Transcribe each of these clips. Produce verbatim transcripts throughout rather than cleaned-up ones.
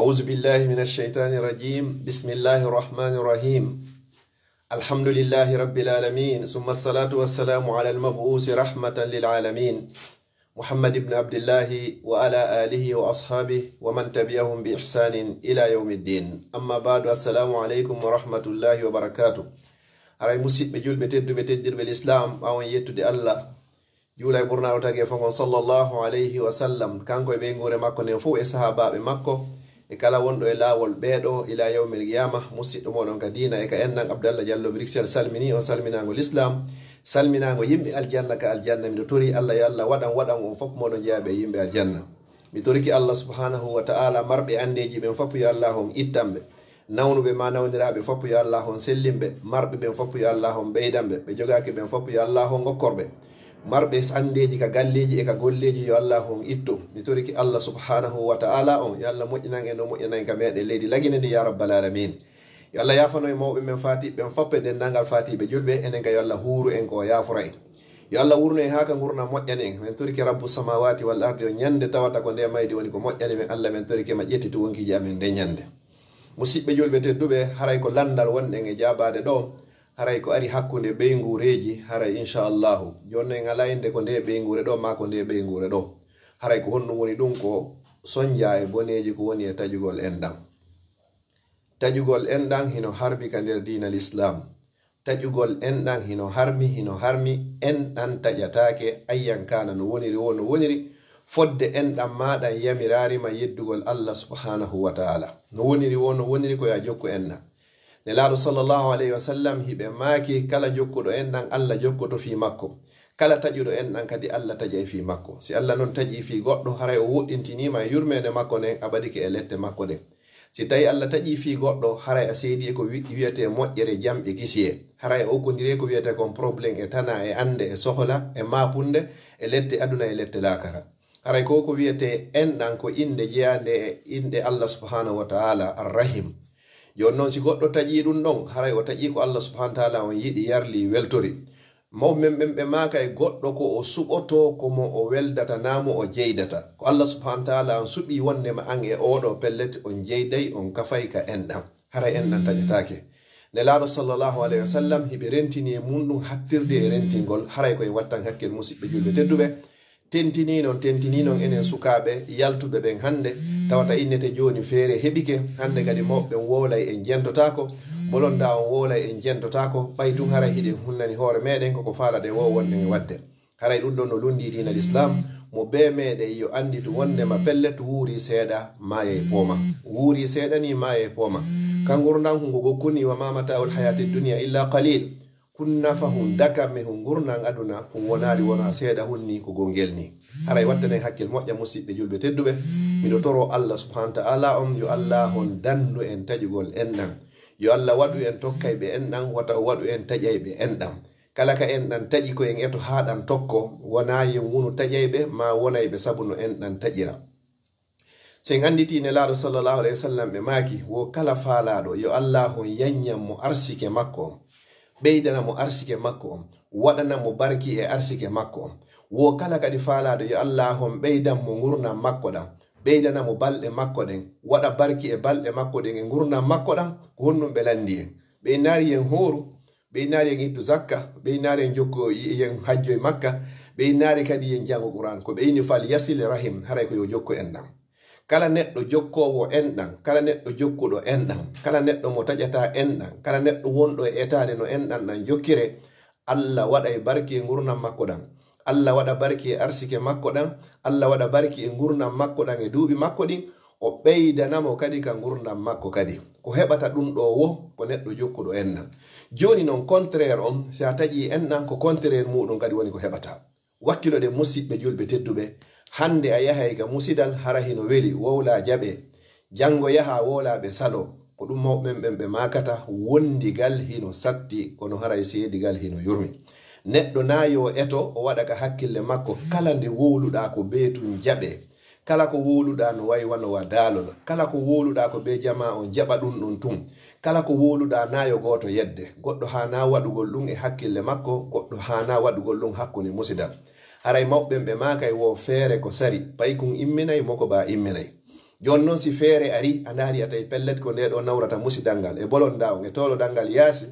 أعوذ بالله من الشيطان الرجيم. بسم الله الرحمن الرحيم. الحمد لله رب العالمين، ثم الصلاة والسلام على المبعوث رحمة للعالمين، محمد بن عبد الله، وعلى آله وأصحابه ومن تبعهم بإحسان إلى يوم الدين. أما بعد، السلام عليكم ورحمة الله وبركاته. Haray musiɗɓe julɓe tedduɓe, teddirɓe l'islam, ɓaawo yettude Allah, juula e ɓurnaaɗo tagee fof on, sallallahu alayhi wa sallam, kanko e ɓeynguure makko nden fof, e sahaabaaɓe makko, e kala wonɗo e laawol ɓeeɗo, ila yawmil qiyama. Musiɗɗo mooɗon ka diina e ka enɗan, Abdallah Diallo Bruxelles, salmini on salminaango l'islam, salminaango yimɓe aljanna ka aljanna. Miɗo tori Allah yo Allah waɗan, waɗan on fof mooɗon jeyaaɓe e yimɓe aljanna. Mi torike Allah subhanahu wa ta'ala, marɓe anndeeji ɓen fof yo Allah on ittan ɓe. Nawnuɓe ma nawniraaɓe fof yo Allah on sellin ɓe. Marɓe ɓen fof yo Allah on ɓeydan ɓe. Ɓe jogaaki ɓen fof yo Allah on okkor ɓe. Marɓe anndeeji ka galleeji e ka golleeji yo Allah on ittu. Mi torike Allah subhanahu wa ta'ala on, yo Allah moƴƴinan en o moƴƴinan en ka meɗen leydi Lagine ndi ya rabbal alamin. Yo Allah yaafano e mawɓe men faatiiɓe ɓen fof e denndaangal faatiiɓe julɓe, enen ka yo Allah huuru en ko o yaafora en. Yo Allah wurno en haa ka ngurndan moƴƴani en. Men torike Rabbu samawati wal ardi on ñande tawata ko nde maydi woni ko moƴƴani men. Allah, men torike ma ƴettitu wonkiji amen nde ñande. Musiɗɓe julɓe tedduɓe, haray ko lanndal wonɗen e jaabaade ɗo, haray ko ari hakkunde ɓeynguureeji, haray inchallahu. Jooni non en alaa innde ko nde ɓeynguure ɗo, maa ko nde ɓeynguure ɗo. Haray ko honɗum woni ɗum? Ko sonja e boneeji ko woni e taƴugol enɗan. Taƴugol enɗan hino harmi ka nder diina l'islam. Taƴugol enɗan hino harmi, hino harmi, enɗan taƴataake, ayyan kaana no woniri wo no woniri, fodde enɗan maa ɗan yamiraari ma yeddugol Allah subhanahu wa ta'ala. No woniri wo no woniri ko yo a jokku enɗan. Nelaaɗo sallallahu alayhi wa sallam hiɓe maaki, kala jokkuɗo enɗan, Allah jokkoto fii makko. Kala taƴuɗo enɗan kadi, Allah taƴay fii makko. Si Allah non taƴii fii goɗɗo, haray o woɗɗintiniima e yurmeende makko nden, a ɓadike e lette makko ɗen. Si tawii Allah taƴii fii goɗɗo, haray a seedii e ko wi-, wiyetee moƴƴere, jam e kisiyee. Haray a okkondiri e ko wiyetee kon problème e tanaa e annde e sohla e maapunde e lette aduna e lette laakara. Haray ko ko wiyetee enɗan ko innde jeyaande e innde Allah subhanahu wa ta'ala, Ar-Rahim. Jooni non si goɗɗo taƴii ɗum ɗon, haray o taƴii ko Allah subhanahu wa ta'ala on yiɗi, yarli, weltori. Mawɓe men ɓen ɓe maaka e goɗɗo ko o suɓotoo ko mo o weldata naa mo o jeydata. Ko Allah subhanahu wa ta'ala on suɓii wonndema an e oo ɗoo pellet on jeyday, on kafay ka enɗan. Haray enɗan taƴataake. Nelaaɗo sallallahu alayhi wa sallam hiɓe rentini e mum ɗum hattirde e rentingol, haray ko en wattan hakkil musiɗɓe julɓe tedduɓe. Tentinii non, tentinii non enen sukaaɓe yaltuɓe ɓen hannde, tawata innete jooni feere heɓike, hannde kadi mawɓe ɓen wowlay en jentotaako, bolonda on wowlay en jentotaako, ɓay tun haray hiɗen hunnani hoore meɗen koko faalaɗen wo wonɗen e waɗde. Haray ɗum ɗon no lunndii diina l'islam, mo bee meɗen yo annditu wonndema pellet wuuri seeɗa, maayay pooma. Wuuri seeɗa ni, maayay pooma. Ka ngurndan hungo gokkuni, wa ma mata'ul hayati dunya illa qalil. Kun nafa hun dakamme hun ngurndan aduna, kun wonaali wona seeɗa hun ni ko gongel ni. Haray wattanen hakkil moƴƴa musiɗɓe julɓe tedduɓe. Miɗo toro Allah subhanahu wa ta'ala on, yo Allah on dandu en taƴugol enɗan. Yo Allah waɗu en tokkayɓe enɗan, wata o waɗu en taƴayɓe enɗan. Kala ka enɗan taƴi ko en eto haa ɗan tokko, wona yen wonu taƴayɓe, maa wonayɓe sabu no enɗan taƴira. Si en annditii Nelaaɗo sallallahu alayhi wa sallam ɓe maaki, wo kala faalaaɗo, yo Allah on yanyan mo arsike makko on, ɓeydana mo arsike makko on, waɗana mo barki e arsike makko on. Wo kala kadi faalaaɗo, yo Allah on ɓeydan mo ngurndan makko ɗan, ɓeydana mo balɗe makko ɗen, waɗa barki e balɗe makko ɗen e ngurndan makko ɗan. Ko honɗum ɓe lanndi en? Ɓe innaari yen hooru, ɓe innaari yen ittu zakka, ɓe innaari yen jokko, yen hajjoy Makka, ɓe innaari kadi yen jango Qur'an. Ko ɓe ini fal yasil rahim, haray ko yo jokko enɗan. Kala neɗɗo jokkoowo enɗan, kala neɗɗo jokkuɗo enɗan, kala neɗɗo mo taƴata enɗan, kala neɗɗo wonɗo e etaade no enɗan ɗan jokkire, Allah waɗay barki e ngurndan makko ɗan. Allah waɗa barki e arsike makko ɗan. Allah waɗa barki e ngurndan makko ɗan e duuɓi makko ɗin. O ɓeydana mo kadi ka ngurndan makko kadi. Ko heɓata ɗum ɗoo wo ko neɗɗo jokkuɗo enɗan. Jooni non contraire on, si a taƴii enɗan, ko contraire muuɗum kadi woni ko heɓata. Wakkiloɗen musiɗɓe julɓe tedduɓe, hannde a yahay ka musidal hara hino weli, wowlaa jaɓee. Janngo yahaa wowlaa ɓe saloo. Ko ɗum mawɓe men ɓen ɓe maakata, wondigal hino satti, kono haray seedigal hino yurmi. Neɗɗo naa yo eto, o waɗa ka hakkille makko, kala nde wowluɗaa ko bee tun jaɓee. Kala ko wowluɗaa no wayi wano wa daalol. Kala ko wowluɗaa ko bee jamaa on jaɓa ɗum ɗon tun. Kala ko wowluɗaa naa yo gooto yedde. Goɗɗo haanaa waɗugol ɗum e hakkille makko, goɗɗo haanaa waɗugol ɗum hakkunde musidal. Haray mawɓe ɓen ɓe maakay wo feere ko sari, paykun imminay, mokobaa imminay. Jooni noon, si feere ari, a ndaari, a tawi pellet ko nde ɗo nawrata musidal ngal, e bolonda on, e tolodal ngal yaasi,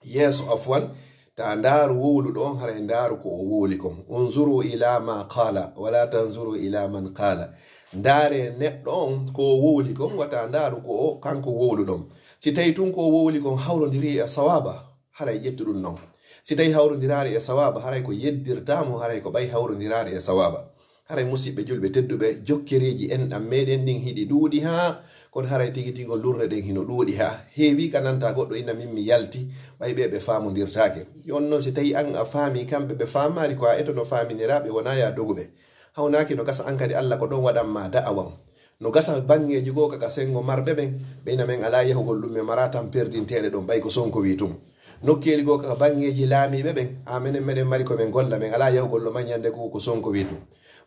yeeso, afwan, ta ndaaru wowluɗo on, haray ndaaru ko o wowli kon. Unzuru ila ma qala, wala tanzuru ila man qala. Ndaare neɗɗo on ko o wowli kon, wata ndaaru ko o, kanko wowluɗo on. Si tawi tun ko o wowli kon hawrondiri e sawaba, haray ƴettu ɗum non. Si tawi hawrondiraali e sawaba, haray ko yeddirta mo, haray ko ɓay hawrondiraali e sawaba. Haray, musiɓɓe julɓe tedduɓe, jokkereeji enɗam meɗen ɗin hiɗi ɗuuɗi haa, kono haray tigi tigi o lurre ɗen hino ɗuuɗi haa. Heewi ka nanta goɗɗo ina min mi yalti, ɓay ɓe ɓe faamondirtaake. Jooni noon, si tawi an a faami, kamɓe ɓe faamaali, ko a etono faaminiraaɓe, wonaa ya doguɓe. Hawnaaki, no gasa an kadi Alla ko ɗon waɗan ma da'awa on. No gasa baŋŋeeji goo ka, ka senngo marɓe ɓen, ɓe ina men alaa yahugol ɗum, mi mara tan perdinteeɗe ɗon, ɓay ko Sonko wi tun. Nokkeeli goo ka, ka baŋŋeeji laamiiɓe ɓen, a menen meɗen mari ko men golla, men alaa yahugol ɗo, ma ñande goo ko Sonko wi tun.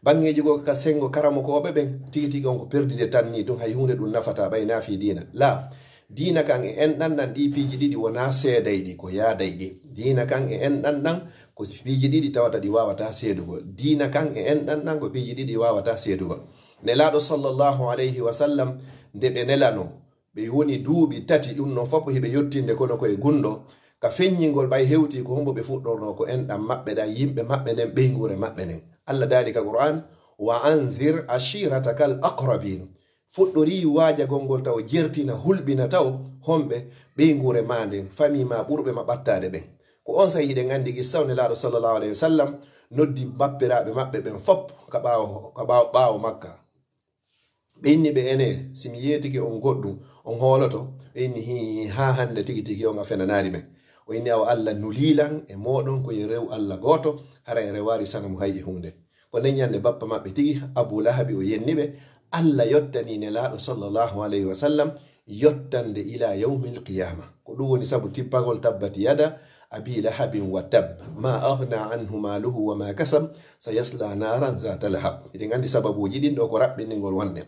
Baŋŋeeji goo ka, ka senngo karamokooɓe ɓen, tigi tigi on ko perdide tan ni tun, hay huunde ɗum nafataa, ɓay naa fii diina. Laa, diina kan e enɗan ɗan, ɗii piiji ɗiɗi wonaa seeday ɗi, ko yaaday ɗi. Diina kan e enɗan ɗan, ko piiji ɗiɗi tawata ɗi waawataa seedugol. Diina kan e enɗan ɗan, ko piiji ɗiɗi waawataa seedugol. Nelaaɗo sallallahu alayhi wa sallam, nde ɓe nelanoo, ɓe woni duuɓi tati, ɗum non fof hiɓe yottinde kono ko e gunɗo. Ka feññingol, ɓay hewti ko hombo ɓe fuɗɗornoo, ko enɗam maɓɓe ɗan, yimɓe maɓɓe nden, ɓeynguure maɓɓe nden. Allah daali ka Qur'an, "Wa anzir ashiratakal aqrabin." Fuɗɗori waajagol ngol taw jertina, hulɓina taw homɓe ɓeynguure ma nden, famille ma ɓurɓe ma ɓattaade ɓen. Ko on saa'i hiɗen anndi qissa on, Nelaaɗo sallallahu alayhi wa sallam noddi bappiraaɓe maɓɓe ɓen fof ka ɓaawo, ka ɓaawo, ɓaawo Makka. Ɓe inni ɓe, "Ene, si mi yeetike on goɗɗum, on hooloto?" Ɓe inni, "Hii, haa hannde tigi tigi on a fenanaali men." O inni, "Awa Allah nulii lan e mooɗon ko yo rew Allah gooto, hara en rewaali sanamu hay e huunde." Ko nden ñande bappa maɓɓe tigi, Abu Lahabi, o yenni ɓe, Allah yottani Nelaaɗo sallallahu alayhi wa sallam yottande ila yawmil qiyama. Ko ɗum woni sabu tippagol tabbat yada abi lahabin wa tabb, ma aghna anhu maluhu wa ma kasab, sayasla naran zata lahab. Hiɗen anndi sababuuji ɗin ɗo ko raɓɓiningol wonde.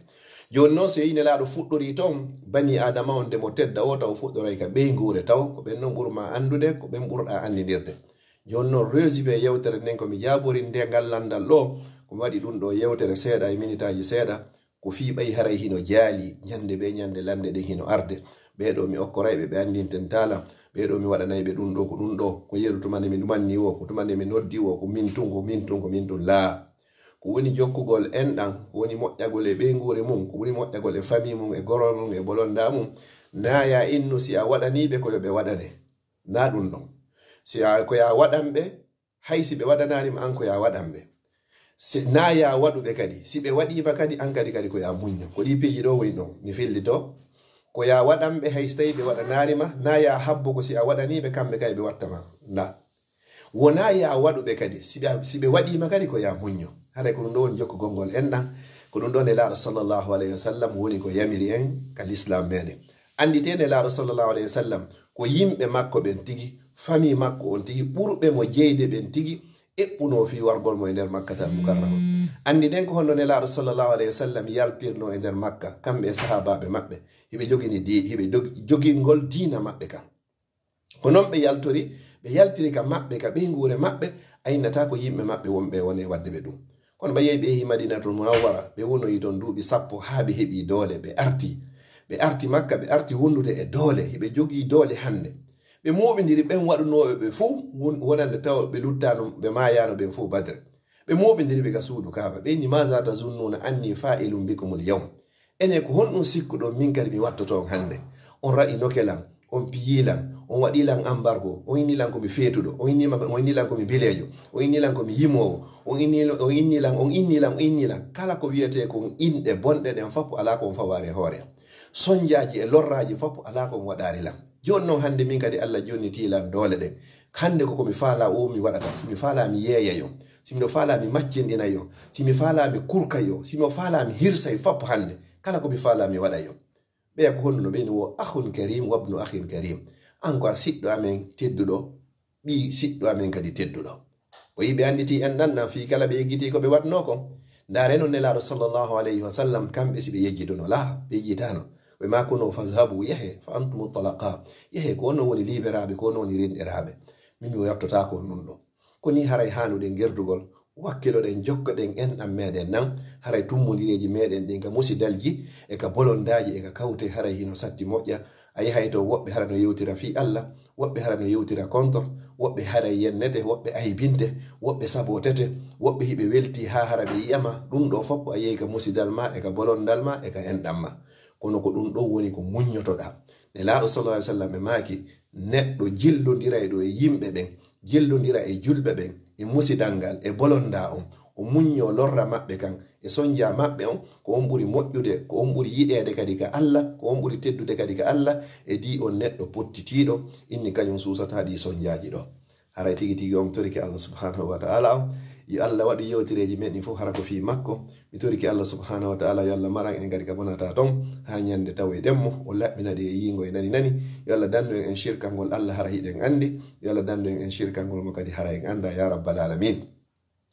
Jooni noon, so yehi Nelaaɗo fuɗɗorii toon, bani Aadama on nde mo tedda o, taw fuɗɗoray ka ɓeynguure taw, ko ɓen noon ɓur ma anndude, ko ɓen ɓurɗa anndindirde. Jooni noon, résumé yewtere nden ko mi jaabori nde ngal lanndal ɗo, ko mi waɗi ɗum ɗo yewtere seeɗa e minitaaji seeɗa, ko fii ɓay haray hino jaali, ñande ɓe ñande lannde ɗen hino arde. Ɓee ɗo mi okkoray ɓe, ɓe anndinten taala. Ɓee ɗo mi waɗanay ɓe ɗum ɗo, ko ɗum ɗo, ko yeru tuma nde mi ɗumanni wo, ko tuma nde mi noddi wo, ko min tun, ko min tun, ko min tun. Laa. Ko woni jokkugol enɗan, ko woni moƴƴagol e ɓeynguure mum, ko woni moƴƴagol e famille mum, e gorol mum, e bolonda mum. Naa ya innu si a waɗanii ɓe ko yo ɓe waɗane. Naa ɗum ɗon. Si a, ko ya waɗan ɓe, hay si ɓe waɗanaani ma an, ko ya waɗan ɓe. Si, naa ya waɗu ɓe kadi. Si ɓe waɗii ma kadi, an kadi, kadi ko ya muñño. Ko ɗii piiji ɗo woni ɗon. Mi fillito. Ko ya waɗan ɓe, hay si tawii ɓe waɗanaani ma, naa ya habbo ko si a waɗanii ɓe, kamɓe kay ɓe watta ma. Laa. Wonaa ya waɗu ɓe kadi. Si ɓe, si ɓe waɗii ma kadi, ko ya muñño. Haray ko ɗum ɗo woni jokkugol ngol enɗan. Ko ɗum ɗo Nelaaɗo sallallahu alayhi wa sallam woni ko yamiri en ka lislaam meɗen. Annditee Nelaaɗo sallallahu alayhi wa sallam ko yimɓe makko ɓen tigi, famille makko on tigi, ɓurɓe mo jeyde ɓen tigi, eɓɓunoo fii wargol mo e nder Makkatal Mukarrama. Annditen ko honno Nelaaɗo sallallahu alayhi wa sallam yaltirnoo e nder Makka, kamɓe e sahaabaaɓe maɓɓe, hiɓe jogini di-, hiɓe dog-, jogingol diina maɓɓe kan. Ko non ɓe yaltori, ɓe yaltiri ka maɓɓe, ka ɓeynguure maɓɓe, a innata ko yimɓe maɓɓe wonɓe woni e waɗde ɓe ɗum. Kono ɓe yehi, ɓe yehi Madinatul Munawwara, ɓe wonoyi ton duuɓi sappo haa ɓe heɓi doole, ɓe arti. Ɓe arti Makka, ɓe arti wondude e doole, hiɓe jogii doole hannde. Ɓe mooɓindiri ɓen waɗunooɓe ɓe fow, won-, wonande tawa ɓe luttaano, ɓe maayaano ɓen fow Badre. Ɓe mooɓindiri ɓe ka suudu Kaaba. Ɓe inni, "Maza tazunnuna anni fa'ilun bikumul yawm?" Ene, ko honɗum sikkuɗon min kadi mi wattoto on hannde? On ra'i noke lan, on piyii lan, on waɗii lan ambargo, on inni lan ko mi feetuɗo, on inni ma-, on inni lan ko mi mbileejo, on inni lan ko mi yimoowo, on inni, on inni lan, on inni lan, on inni lan. Kala ko wiyetee kon inɗe bonɗe ɗen fof, alaa ko on fawaari e hoore am. Sonjaaji e lorraaji fof, alaa ko on waɗaari lan. Jooni non hannde min kadi Allah jonnitii lan doole ɗen. Hannde ko ko mi faalaa o mi waɗata. Si mi faalaa mi yeeya yo. Si miɗo faalaa mi maccinɗina yo. Si mi faalaa mi kurka yo. Si mi faalaa mi hirsay fappo hannde. Kala ko mi faalaa mi waɗa yo. Ɓeya ko honno ɓeyni wo akhun karim wabnu akhin karim. An ko a siɗɗo amen tedduɗo, ɓii siɗɗo amen kadi tedduɗo. O yiɓe annditi en ɗan ɗan fii kala ɓe yejjiti ko ɓe waɗnoo kon. Ndaare non Nelaaɗo sallallahu alayhi wa sallam, kamɓe si ɓe yejjituno laa, ɓe yejjitaano. Ɓe maakuno, "Fazhabu, yahe, fa antumu talaqa." Yahe, ko onon woni liberaaɓe, ko onon woni rinɗeraaɓe. Min mi yottotaako on ɗum ɗo. Ko ni haray haanuɗen gerdugol, Wakkiloɗen, jokkoɗen enɗam meɗen nan, haray tummondireeji meɗen ɗin ka musidalji e ka bolondaaji e ka kawte, haray hino satti moƴƴa. A yahay to woɓɓe hara no yewtira fii Alla, woɓɓe hara no yewtira kontor, woɓɓe haray yennete, woɓɓe aybinte, woɓɓe sabotete, woɓɓe hiɓe welti haa hara ɓe yi'ama. Ɗum ɗo fof a yehi ka musidal ma e ka bolondal ma e ka enɗam ma. Kono ko ɗum ɗo woni ko muññotoɗaa. Nelaaɗo sallallahu alaihi wasallam ɓe maaki, neɗɗo jillondirayɗo e yimɓe ɓen, jillondira e julɓe ɓen, e musidal ngal, e bolonda on, o muñño lorra maɓɓe kan, e sonja maɓɓe on, ko on ɓuri moƴƴude, ko on ɓuri yiɗeede kadi ka Alla, ko on ɓuri teddude kadi ka Alla, e di on neɗɗo pottitiiɗo, inni kañum suusata ɗi sonjaaji ɗo. Haray tigi tigi on torike Allah subhanahu wa ta'ala on. Yo Allah waɗu yewtereeji men ɗin fof hara ko fii makko. Mi torike Allah subhanahu wa ta'ala yo Allah maran en kadi ka bonata ton haa ñande tawoyɗen mo, o laɓɓina ɗe e yiingo e nani nani. Yo Allah dandu en en shirkangol Allah hara hiɗen andi. Yo Allah dandu en en shirkangol mo kadi hara en anda, ya rabbal alamin.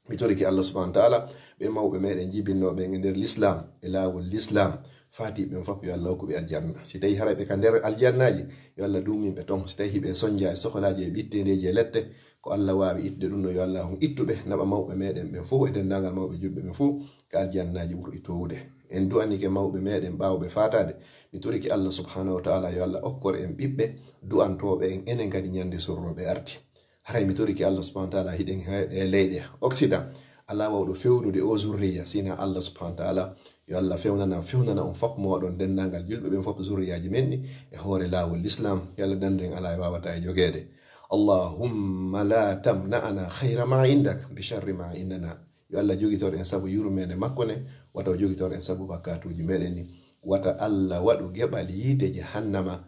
Mi torike Allah subhanahu wa ta'ala, ɓe mawɓe meɗen jibinnooɓe en e nder l'islam, e laawol l'islam, faati ɓen fof yo Allah hokku ɓe aljanna. Si tawi haray ɓe ka nder aljannaaji, yo Allah duumin ɓe ton. Si tawi hiɓe sonja e sokolaaji e ɓitteendeeji e lette, ko Allah waawi ittude ɗum ɗo, yo Allah on ittu ɓe, naɓa mawɓe meɗen ɓen fof e denndaangal mawɓe julɓe ɓen fof ka aljannaaji ɓurɗi towude. En du'anike mawɓe meɗen ɓaawo ɓe faataade. Mi torike Allah subhanahu wa ta'ala yo Allah okkor en ɓiɓɓe du'antooɓe en, enen kadi ñande sorro ɓe arti. Haray mi torike Allah subhanahu wa ta'ala, hiɗen he-, e leyɗe Occident, alaa wawɗo fewnude o zurriya, sina Allah subhanahu wa ta'ala. Yo Allah fewnana, fewnana on fof moɗon, denndaangal julɓe ɓen fof, zurriyaaji men ɗi e hoore laawol l'islam. Yo Allah dandu en alaa e wawata e jogeede. Allahumma la tamna'ana khayra ma indak bi sharri ma indana. Yo Allah jogitor en sabu yurmeende makko nde, wata o jogitor en sabu bakkatuuji meɗen ɗi. Wata Allah waɗu geɓal yiite jahannama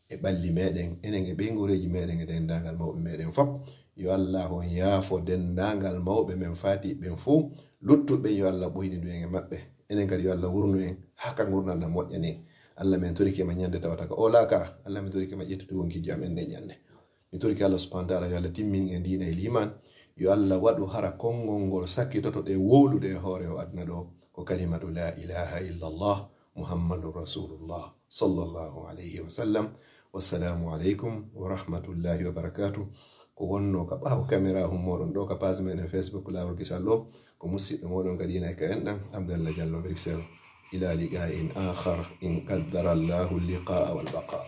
e ɓalli meɗen, enen e ɓeynguureeji meɗen e denndaangal mawɓe meɗen fof. Yo Allah on yaafo denndaangal mawɓe men faati ɓen fof. Luttuɓe yo Allah ɓoynindu en e maɓɓe. Enen kadi yo Allah wurnu en haa ka ngurndan na moƴƴa ni. Allah, min torike ma ñande tawata ka o laakara. Allah, min torike ma ƴettude wonkiiji amen nden ñande. Mi torike Allah subhanahu wa ta'ala yo Allah timmin en diina e liimaan. Yo Allah waɗu hara konngol ngol sakkitoto ɗe wowlude e hoore o aduna ɗo ko kalimatu la ilaha illallah Muhammadun Rasulullah sallallahu alayhi wa sallam. Wassalamu aleykum wa rahmatullahi wa barakatuh. Ko wonno ka ɓaawo caméra hum moɗon ɗo ka page meɗen Facebook Laawol Kisal ɗo, ko musiɗɗo moɗon ka diina e ka enɗan, Abdallah Diallo Bruxelles. Ila liqa'in akhar, in qaddara Allahu liqa'a wal baqa.